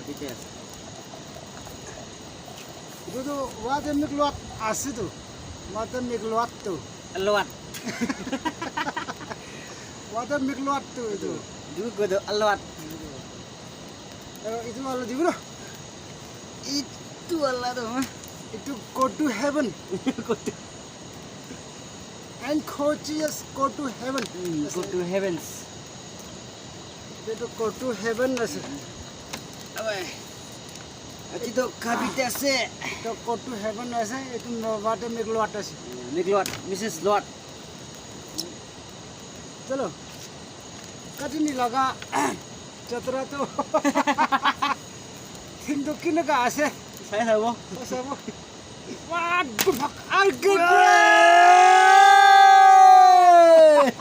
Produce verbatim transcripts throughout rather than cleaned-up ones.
Etu tu water mikluat ase tu. Water mikluat tu. Aluat. Water mikluat tu itu. Dulu gua tu aluat. Aru itu wala dibo na? Itu wala tu, ha? Itu go to heaven. Go to And coaches go to heaven. Hmm, go to heavens. Etu go to heaven ase. Abai. Ati to kabite ase. Etu go to heaven ase. Etu no water mikluat ase. Mikluat, missus Lot. Chalo. Kati ni laga jatra to. Hindu kina ka ase. Sai sabo. Sai sabo. What the fuck? I get it!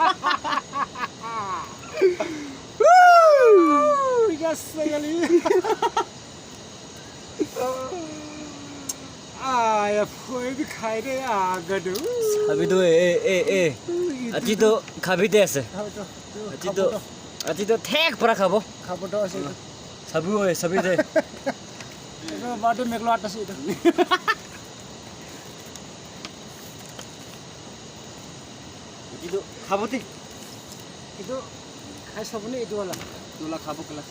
Woo! Yes, finally. Ah, ya, foi bi khai de, ah, gadu. Abhi to, eh, eh, eh. Ati to khabi de ase. Ati to, ati to thek para khabo. Khabo to ase. Sabi oi, sabi de. Etu water mikluat ase etu. Etu khabo te. Etu khai sabo ne etu wala? Etu wala khabo class.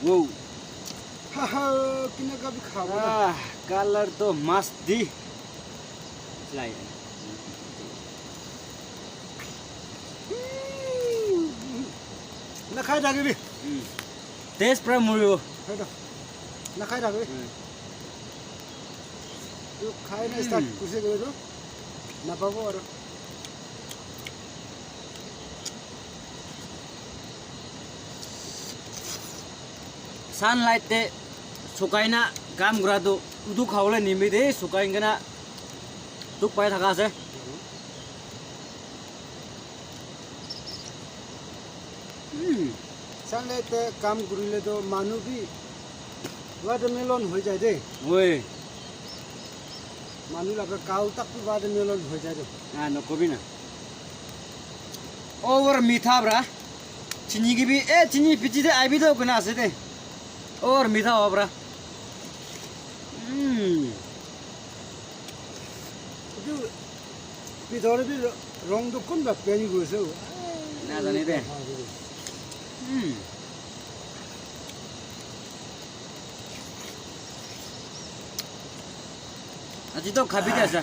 Wow. Haha, kina ka bi khabo na. Ah, color to mast di. Lai. Na khai thaki bi. Hmm. Taste pura muribo. Khai da. Na khai thaki bi. Hmm. Tu khai na start Hmm. Kuse kore tu. Na pabo aru. Sunlight te sukai na kam kura tu utu khabole nimite sukai kena dukh pai thaka ase. Hmm. Sunlight te kam kurile to manu bi watermelon hoi jai de. Oi. Manu laga kau tak bi watermelon hoi jai de. Ah, no kobi na. Over mitha bra. Chini ki bi, eh, chini pichi de ai bi to kuna ase de. Over mitha ho bra. Hmm. Etu bithor te bi rong tu kunba paint kurise. Na jane de. Hmm. Aji to khabi de asa.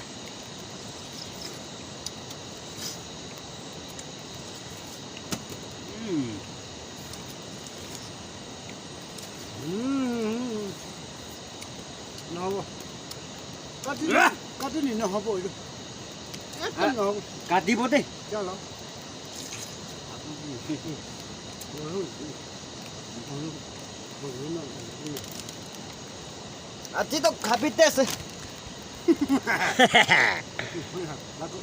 Hmm. Hmm. Nahabo. Kati, ah! Kati ni nahabo etu. Ekdom ah, nahabo. Katibo de. Chalo. Ati to khabi de ase. Lago.